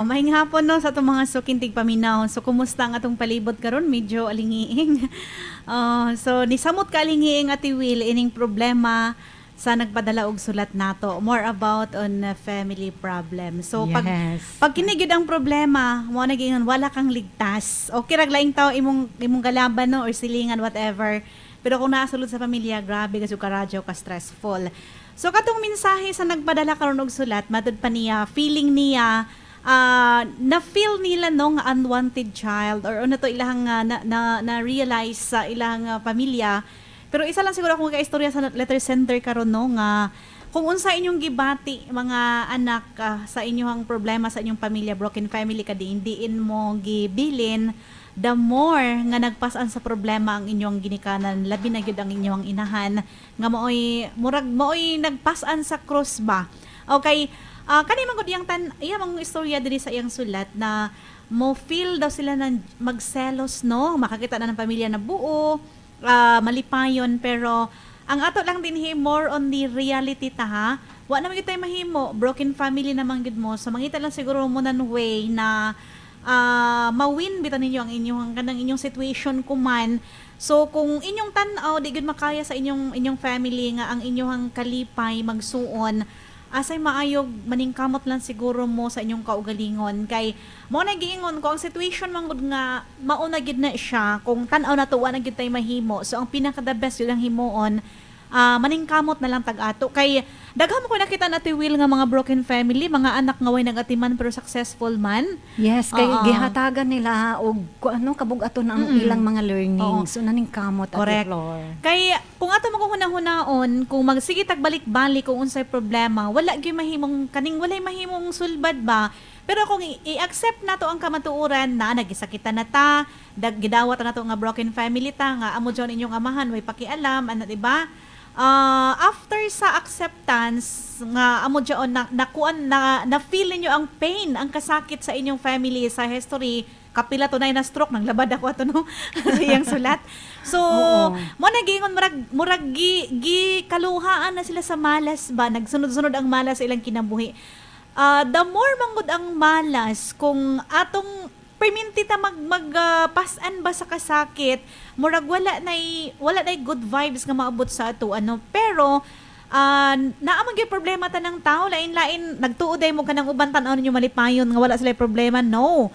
Maayong hapon, no, sa atong mga suking tigpaminaw. So kumusta ang atong palibot karon? Medyo alingiing. So nisamot ka alingiing, Ate Will, ining problema sa nagpadala og sulat nato. More about on family problem. So pag pag kini gyud ang problema, mo na giingon wala kang ligtas. Okay ra laing tao imong kalaban, no, or silingan, whatever. Pero kung naa sulod sa pamilya, grabe ka karadyo ka stressful. So katong mensahe sa nagpadala karon og sulat, matud pa niya, feeling niya na feel nila, no, nga unwanted child or ano to ilang na realize sa ilang pamilya. Pero isa lang siguro akong kaistorya sa letter sender karon, no, nga kung unsa inyong gibati, mga anak, sa inyong problema sa inyong pamilya, broken family ka, di indiin mo gibilin, the more nga nagpasan sa problema ang inyong ginikanan, labi na gyud ang inyong inahan nga maoy murag maoy nagpasan sa cross ba. Okay, kani man gud iyang tan iya mang istorya diri sa iyang sulat na mo feel daw sila ng magselos, no, makakita na ng pamilya na buo, malipayon. Pero ang ato lang din hi, more on the reality ta, ha. Wa na man gyud tay mahimo, broken family naman gud mo. So mangita lang siguro mo nan way na mawin bitaw ninyo ang inyong kanang inyong situation kuman. So kung inyong tan-aw di gud makaya sa inyong family nga ang inyong kalipay magsuon, asay maayog maningkamot lang siguro mo sa inyong kaugalingon, kay mo na giingon ko ang situation man gud nga mauna gid na siya. Kung tan-aw na to, wa na gid tay mahimo. So ang pinaka the best yun ang himuon, maningkamot na lang tag-ato, kay daghan mo ko nakita na Will nga mga broken family, mga anak nga way nagatiman pero successful man. Yes, kay gihatagan nila og kung ano kabug-aton ang ilang mga learning. So naningkamot, Ate Flor. Kay kung ato maguhuna-hunaon, kung magsige tag balik-balik kung unsay problema, wala gyud mahimong kaning walay mahimong sulbad ba. Pero kung i-accept nato ang kamatuoran na nagisakitan na ta, gidawat na nato nga broken family ta, nga amo diyon inyong amahan way pakialam, ano, di ba? After sa acceptance nga amo diyon na nakuan na na feel ninyo ang pain, ang kasakit sa inyong family sa history, kapila to na stroke nang labad ako ato, no, sa iyang sulat. So, mo na giingon murag gi kaluhaan na sila sa malas ba, nagsunod-sunod ang malas sa ilang kinabuhi. The more manggod ang malas kung atong perminti ta mag mag pasan ba sa kasakit, murag wala nay good vibes nga maabot sa ato, ano. Pero naa man gyud problema ta ng tao, lain-lain nagtuo day mo kanang uban tan-aw ninyo malipayon nga wala sila problema, no.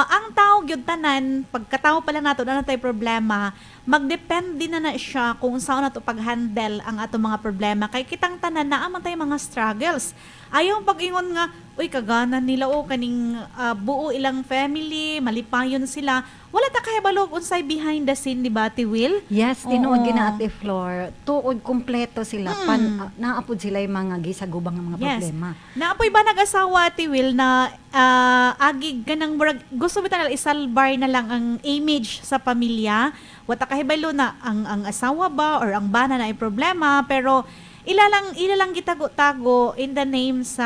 Ang tao gyud tanan, pagkatao pa lang nato na natay problema, magdepende na na siya kung saan nato pag-handle ang atong mga problema, kay kitang tanan naa man tay mga struggles. Ayaw pag-ingon nga, "Uy, kagana nila o kaning buo ilang family, malipayon sila." Wala ta kahibalo unsay behind the scene, di ba, Ate Will? Yes, tinuod gina, Ate Flor. Tuod kumpleto sila. Pan naapod sila yung mga gisagubang nga mga problema. Naapoy ba nag-asawa, Ate Will, na agig kanang murag gusto bitaw nila isalbar na lang ang image sa pamilya? Wata kahibalo na ang asawa ba or ang bana na ay problema, pero ila lang gitago-tago in the name sa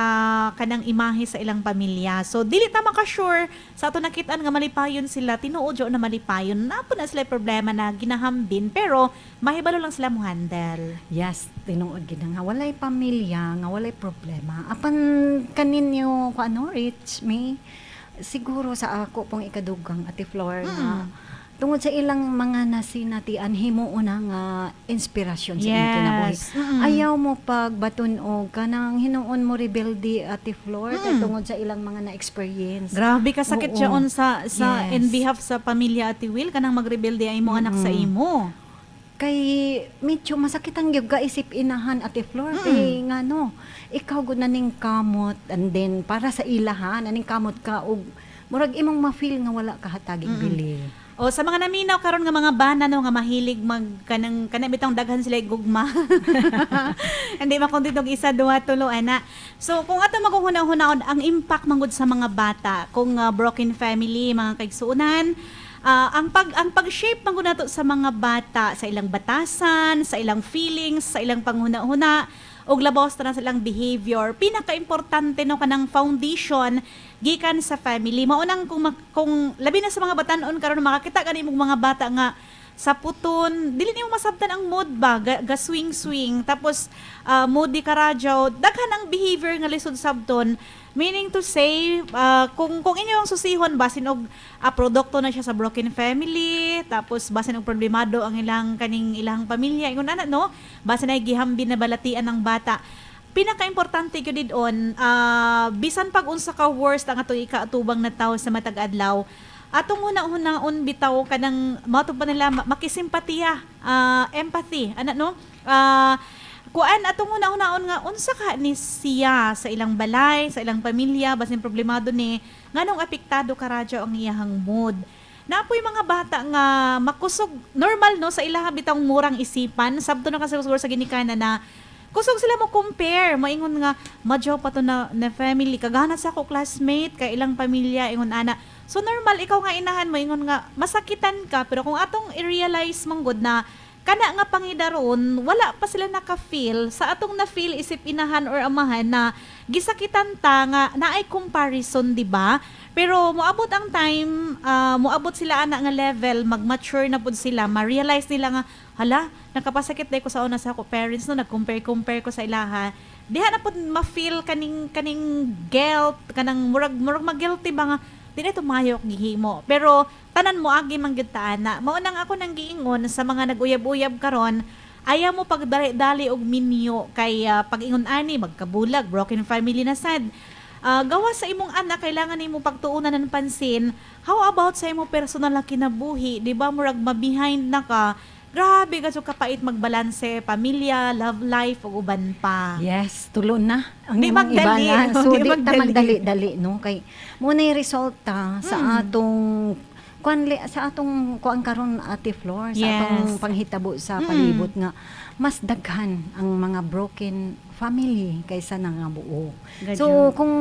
kanang imahe sa ilang pamilya. So dili ta maka-sure sa ato nakitaan nga malipayon sila, tinuod jud na malipayon. Naa na sila problema na ginahambin, pero mahibalo lang sila mo handle. Yes, tinuod gid nga walay pamilya nga walay problema. Apan kaninyo ko ano reach me siguro sa ako pong ikadugang, Ate Flor, nga tungod sa ilang mga nasinatian, himuon na nga inspirasyon sa inyong kinabuhi. Ayaw mo pagbaton og kanang hinuon mo rebelde, Ate Flor, kay tungod sa ilang mga na-experience. Grabe ka sakit siya on sa in behalf sa pamilya, Ate Will, kanang magrebelde ay mo anak sa imo. Kay medyo masakit ang gyud kaisip inahan, Ate Flor, kay ngano ikaw gud naning kamot and then para sa ilaha naning kamot ka og murag imong ma-feel nga wala ka hatagig bili. O sa mga naminaw karon nga mga bana, no, nga mahilig mag kanang kanang bitong daghan sila gugma. Hindi makunti tong isa, duha, tulo ana. So kung ato maguhuna-hunaon ang impact mangud sa mga bata kung broken family, mga kaigsuonan, ang pag-shape mangud nato sa mga bata sa ilang batasan, sa ilang feelings, sa ilang panghuna-huna ug labos na sa ilang behavior. Pinaka-importante, no, kanang foundation gikan sa family. Mao nang kung labi na sa mga batan-on karon, makakita gani mong mga bata nga Sa puton, dili nimo masabtan ang mood ba, ga swing swing, tapos moody ka radyo, daghan ang behavior nga lisod sabton. Meaning to say, kung inyo ang susihon, basin og produkto na siya sa broken family, tapos basin og problemado ang ilang kaning ilang pamilya, ingon ana, no, basin ay gihambin na balatian ng bata. Pinaka-importante gyud didon, bisan pag unsa ka worst ang atong ikaatubang na tawo sa matag adlaw, atong una-unaon bitaw kanang mao pa nila makisimpatiya, empathy ana, no? Kuan, atong una-unaon nga unsa ka ni siya sa ilang balay, sa ilang pamilya, basin problemado ni, nganong apektado karadyo ang iyahang mood. Napoy mga bata nga makusog, normal, no, sa ilaha bitang murang isipan, sabto na kasi siguro sa ginikanan na kusog sila mo compare, maingon nga madyaw pa to na family, kagana sa ako classmate kay ilang pamilya, ingon ana. So normal, ikaw nga inahan, maingon nga masakitan ka, pero kung atong i-realize manggod na kana nga pangidaron wala pa sila naka-feel sa atong na-feel isip inahan or amahan na gisakitan ta nga naay comparison, di ba? Pero moabot ang time, moabot sila ana nga level, mag-mature na pud sila, ma-realize nila nga, "Hala, nakapasakit day ko sa una sa ako parents, no, nag-compare compare ko sa ilaha." Diha na pud ma-feel kaning guilt, kanang murag ma-guilty ba nga di na tumayo gihimo. Pero tanan mo agi man gyud ta ana. Mao nang ako nang giingon sa mga nag-uyab-uyab karon, ayaw mo pagdali-dali og minyo kay pag-ingon ani magkabulag, broken family na sad. Gawa sa imong anak, kailangan nimo pagtuunan ng pansin. How about sa imong personal na kinabuhi, di ba? Murag ma-behind na ka. Grabe ka, so kapait magbalanse, pamilya, love life ug uban pa. Yes, tulo na. Ang Di imong magdali. ibana. So Di di ta magdali. Magdali-dali, no, kay mo na resulta sa atong kuan sa atong kuan karon, Ate Flor, sa atong panghitabo sa palibot nga mas daghan ang mga broken family kaysa na nga buo. So kung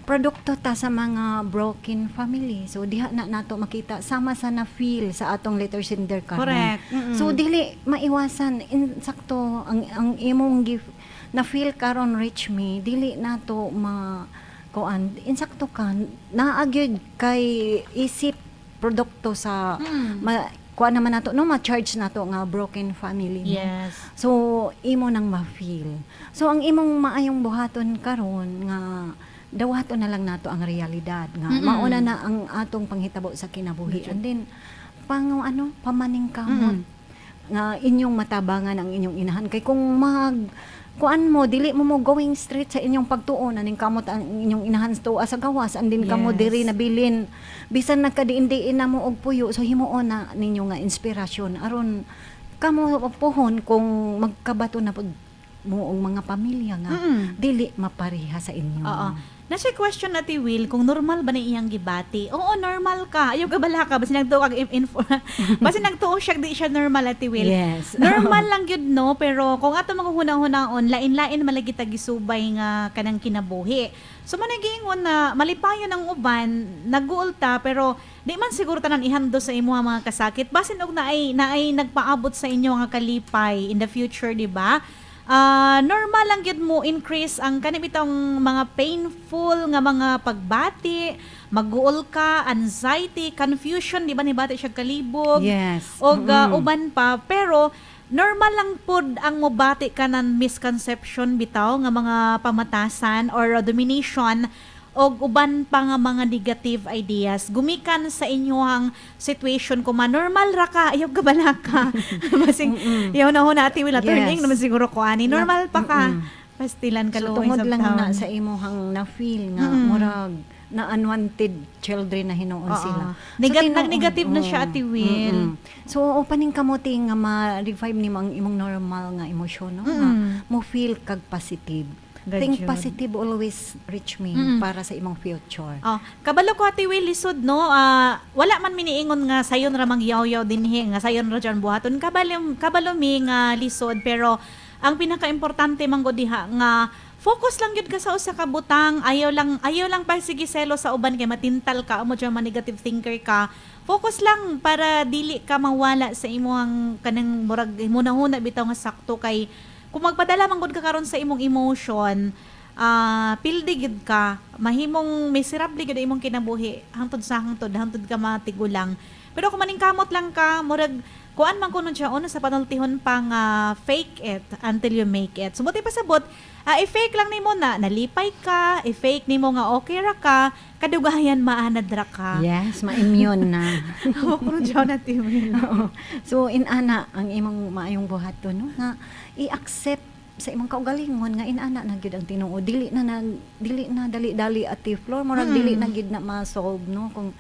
produkto ta sa mga broken family, so diha na nato makita sama sa na feel sa atong letter sender karon. So dili maiwasan, insakto ang imong gift na feel karon, reach me, dili nato ma kuan, insakto ka naa gyud kay isip produkto sa ma, kuan naman nato, no, ma-charge nato nga broken family, no? So imo nang ma-feel. So ang imong maayong buhaton karon nga dawaton na lang nato ang realidad nga mauna na ang atong panghitabo sa kinabuhi. And then pang ano, pamaningkamot nga inyong matabangan ang inyong inahan, kay kung mag kuan mo, dili mo mo going straight sa inyong pagtuon, aning kamot ang inyong inahan tuwa sa gawas, and then kamo diri nabilin bisan nagkadiin-diin na mo og puyo. So himuon na ninyo nga inspirasyon aron kamo puhon kung magkabato na pud mo og mga pamilya nga dili mapareha sa inyo. Oo. Nasa question na ti Will kung normal ba na iyang gibati. Oo, normal ka. Ayaw ka bala ka. Basin nagtuo kag info. Basin nagtuo siya di siya normal, Ate Will. Normal lang yun, no? Pero kung ato maghuna-hunaon, lain-lain malagi ta gisubay nga kanang kinabuhi. So man nagiingon na malipayon ang uban, naguulta, pero di man siguro tanan ihando sa imo ang mga kasakit. Basin og naay nagpaabot sa inyo nga kalipay in the future, di ba? Normal lang gyud mo increase ang kani bitong mga painful nga mga pagbati, maguol ka, anxiety, confusion, di ba nibati siya kalibog? Yes. Og uban pa, pero normal lang pod ang mobati ka ng misconception bitaw nga mga pamatasan or domination og uban pa nga mga negative ideas gumikan sa inyong situation. Kung normal ra ka, ayaw ka bala ka, basing yaw na ho na, Ate Wila, turning naman siguro ko ani, normal pa ka. Pastilan ka. So tungod lang na sa imuhang na-feel nga murag na unwanted children na hinuon sila. Tinuon, Nag-negative na siya, Ate Will. So opening kamuti nga ma-revive nimo ang imong normal nga emosyon, no? Nga mo feel kag positive. Gad Think yun. Positive always, reach me, para sa imong future. Oh, kabalo ko, Ate Will, lisod, no. Wala man miniingon nga sayon ra mangyaw-yaw dinhi, nga sayon ra dyan buhaton. Kabalo kabalo mi nga lisod, pero ang pinakaimportante man gud diha nga focus lang gyud ka sa usa ka butang, ayaw lang pa sige selo sa uban kay matintal ka amo dyan, ma negative thinker ka. Focus lang para dili ka mawala sa imong kanang murag hunahuna bitaw nga sakto, kay kung magpadala man gud ka karon sa imong emotion. Pildi gid ka, mahimong miserable gid imong kinabuhi hangtod sa hangtod ka matigulang. Pero kung maningkamot lang ka, murag kuan man kuno siya una sa panultihon pa nga fake it until you make it. So buti pasabot, i-fake lang nimo na nalipay ka, i-fake nimo nga okay ra ka, kadugayan maanad ra ka. Yes, ma-immune na. Kuno siya na, Ate Will. Oo. So inana ang imong maayong buhaton, no, nga i-accept sa imong kaugalingon nga inana na gyud ang tinuod, dili na dali-dali, Ate Flor, murag dili na gyud na ma-solve, no, kung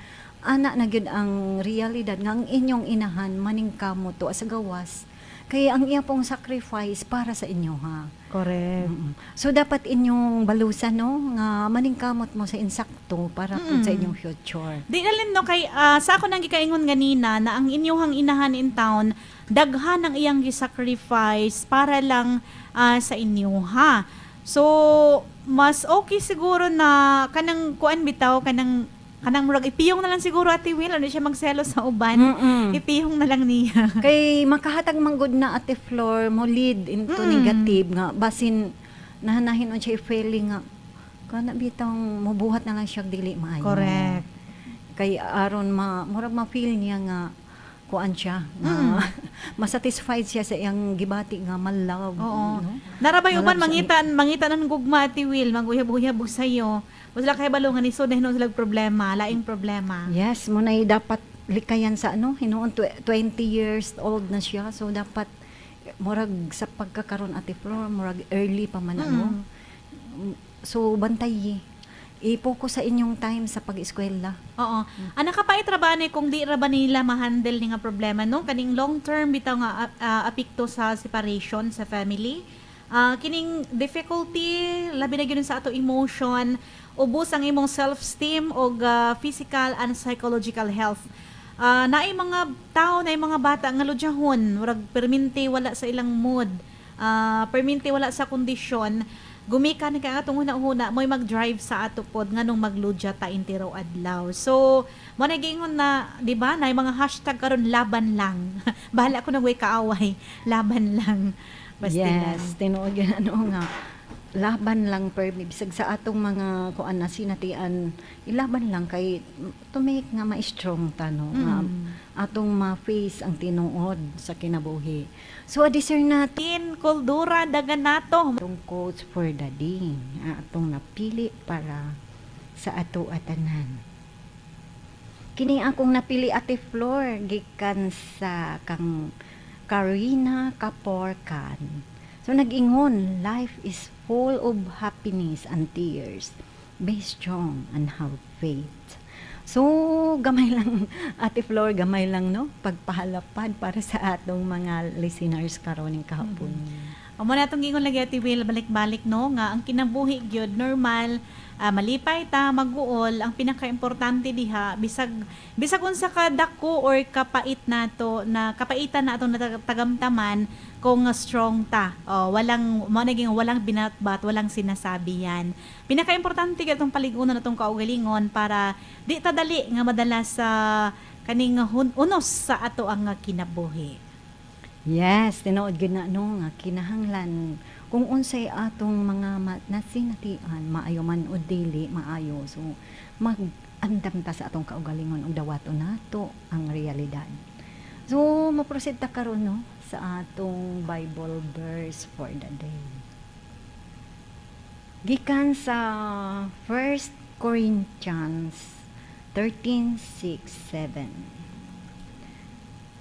ana na gyud ang realidad nga ang inyong inahan maningkamot to sa gawas kay ang iya pong sacrifice para sa inyo, ha. So dapat inyong balusan, no, nga maningkamot mo sa insakto para pud sa inyong future. Di na no kay sa ako nang gikaingon ganina na ang inyuhang inahan in town daghan ang iyang gisacrifice para lang sa inyo, ha. So mas okay siguro na kanang kuan bitaw, kanang kanang murag ipiyong na lang siguro, Ate Will, ano siya magselo sa uban. Ipiyong na lang niya. Kay makahatag man gud na, Ate Flor, mo lead into negative nga basin nahanahin on siya feeling nga kana bitang mobuhat na lang siya dili maayo. Kay aron ma murag ma-feel niya nga kuan siya nga masatisfied siya sa iyang gibati nga ma-love. Oo. No? Narabay uban Malove sa mangita ng gugma, Ate Will, maguyab-uyab og sayo. Wala kay balo nga nisod na hinuon sila problema, laing problema. Yes, mo na dapat likayan sa ano, hinuon 20 years old na siya. So dapat murag sa pagkakaron, Ate Flor, murag early pa man ano. So bantay i-focus sa inyong time sa pag-eskwela. Oo. Ana ka pa itrabane kung di ra ba nila ma-handle ni nga problema, no, kaning long term bitaw nga apekto sa separation sa family. Kining difficulty labi na gyud sa ato emotion, ubos ang imong self-esteem og physical and psychological health. Naay mga tao, naay mga bata nga ludyahon, murag perminti wala sa ilang mood. Perminti wala sa kondisyon, gumikan kay atong huna-huna mo'y mag-drive sa ato pod nganong magludya ta intiro adlaw. So, mo na giingon na, di ba, na mga hashtag karon, laban lang. Bahala ko nang way kaaway, laban lang. Basta lang. Yes, tinuod gyud ano nga laban lang per bisag sa atong mga kuan na sinatian, ilaban lang kay to make nga ma-strong ta, no, nga atong ma-face ang tinuod sa kinabuhi. So adisir na Tin kuldura dagan nato. Atong quotes for the day nga atong napili para sa ato atanan. Kini akong napili, Ate Flor, gikan sa kang Karina Kaporkan. So nag-ingon, "Life is full of happiness and tears. Be strong and have faith." So gamay lang, Ate Flor, gamay lang, no, pagpahalapad para sa atong mga listeners karon ning kahapon. Amo na atong giingon lagi, Ate Will, balik-balik, no, nga ang kinabuhi gyud normal, malipay ta, maguol. Ang pinakaimportante diha, bisag bisag unsa ka dako or kapait nato na kapaitan na atong natagamtaman, kung strong ta, oh, walang mo naging walang binatbat, walang sinasabi yan. Pinakaimportante gyud atong paligunon atong kaugalingon para di ta dali nga madala sa kaning unos sa ato ang kinabuhi. Yes, tinuod gyud na, no, nga kinahanglan kung unsay atong mga nasinatian, maayo man o dili maayo. So mag-andam ta sa atong kaugalingon ug dawaton nato ang realidad. So mo-proceed ta karon, no, sa atong Bible verse for the day. Gikan sa 1 Corinthians 13:6-7.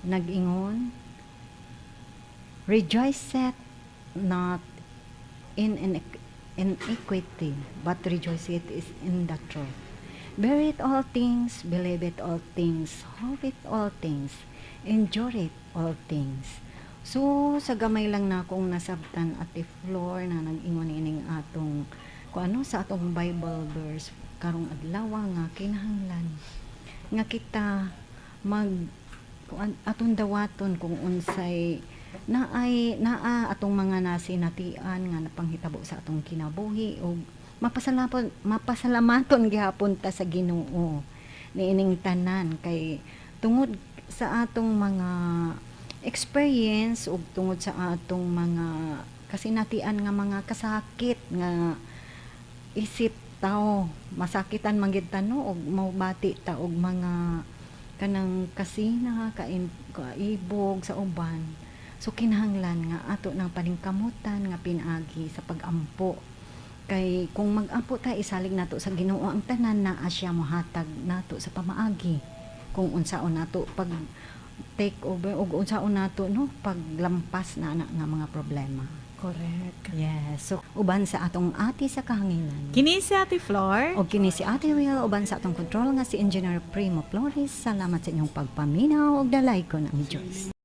Nag-ingon, "Rejoice not in iniquity, but rejoice it is in the truth. Bear it all things, believe it all things, hope it all things, endure it all things." So, sa gamay lang na akong nasabtan, Ate Flor, na nag-ingon ining atong kung ano sa atong Bible verse karong adlaw nga kinahanglan nga kita mag kuan, atong dawaton kung unsay naay naa atong mga nasinatian nga napanghitabo sa atong kinabuhi ug mapasalamaton gihapon ta sa Ginoo niining tanan kay tungod sa atong mga experience ug tungod sa atong mga kasinatian nga mga kasakit nga Isip tao, masakitan man gid ta, no, og maubati ta og mga kanang kasina, kain kaibog sa uban. So kinahanglan nga ato nang paningkamutan nga pinaagi sa pag-ampo, kay kung mag-ampo ta, isalig nato sa Ginoo ang tanan, naa siya mohatag nato sa pamaagi kung unsaon nato pag take over ug unsaon nato, no, paglampas na ana nga mga problema. Correct. Yes. So uban sa atong ate sa kahanginan. Kini si Ate Flor. O kini si Ate Will, uban sa atong control nga si Engineer Primo Flores. Salamat sa inyong pagpaminaw ug dalaygon ang Diyos.